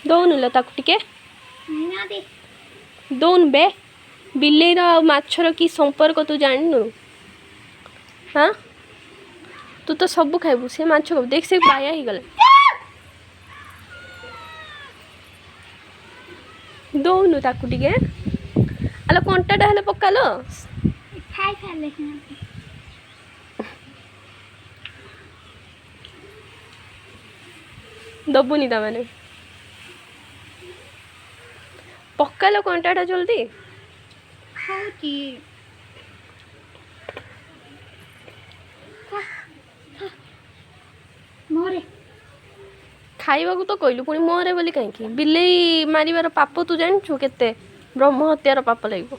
ଦଉନୁ ଲୋ ତାକୁ ଟିକେ। ଦଉନୁ ବେ। ବିଲେଇର ଆଉ ମାଛର କି ସମ୍ପର୍କ ତୁ ଜାଣିନୁ? ହଁ, ତୁ ତ ସବୁ ଖାଇବୁ, ସେ ମାଛ ଖାଇବୁ। ଦେଖ, ସେ ବାୟା ହେଇଗଲା। ଦଉନୁ ତାକୁ ଟିକେ। ଆଲୋ, କଣ୍ଟାଟା ହେଲେ ପକାଲୋ। ଖାଇ ସାରିଲେ ସିନା। ଦବୁନି ତା ମାନେ? ପକାଲୋ କଣ୍ଟାଟା ଜଲ୍ଦି। ଖାଉଛି। ଖା ଖା ମରେ। ଖାଇବାକୁ ତ କହିଲୁ, ପୁଣି ମରେ ବୋଲି କାହିଁକି? ବିଲେଇ ମାରିବାର ପାପ ତୁ ଜାଣିଛୁ କେତେ? ବ୍ରହ୍ମ ହତ୍ୟାର ପାପ ଲାଗିବ।